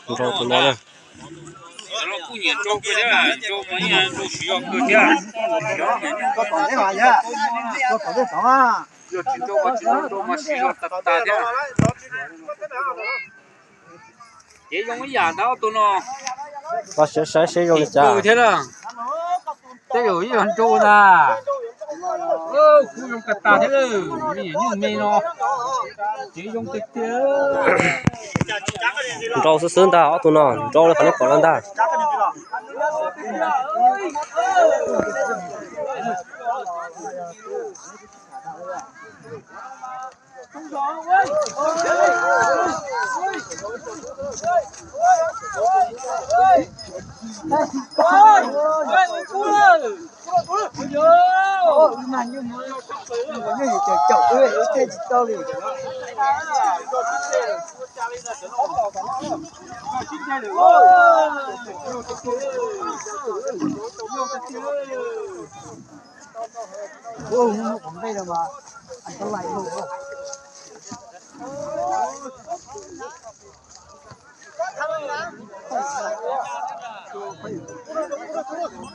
Nrau tus no na. Kuj nyiam nrau kawg thiab, nrau mas yeej nrau siv zog kawg thiab. Yog tsis nrau mas tsis nrau, nrau mas siv zog tas tas thiab. Ces zoo ib yam ntag ob tug no. Koj saib saib seb zoo li cas thiab na. Tej zaum ib yam nrau ntag. Kuj zoo tas tas thiab lawm, me nyuam nyuj me no. Ces zoo tiag tiag. Nrau xwb xwb ntag ob tug no, nrau li qhov nej pom no ntag.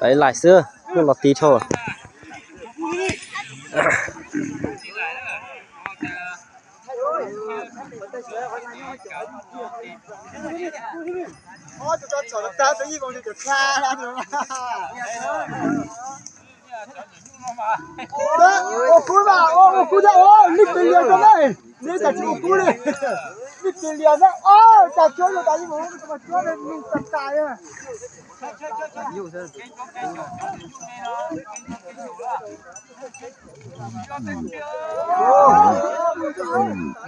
Peb laim xwb, nyuj los tiv dhau. Ua kub mas, ua kub thiab, ua lij pes lias rau na. Neb cas tsis ua kub li. Lij pes lias na, cas cuab yuav tas li mus, cuab nws tas tas li.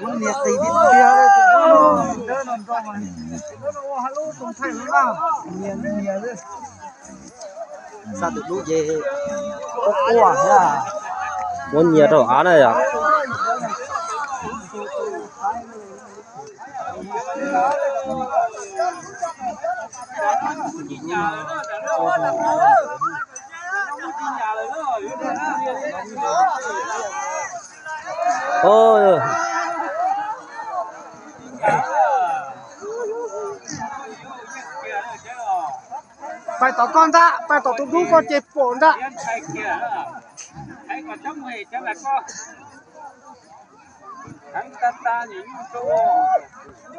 Muab nias qis tiag tiag li, tus dub no, tus dub no ua hauj lub tus ntxhais no na, nias nias xwb. Xa tus dub ces quaj quaj thiab. Muab nyias rau av na yom. Pais tom koj ntag, pais tom tus dub koj ces pom ntag.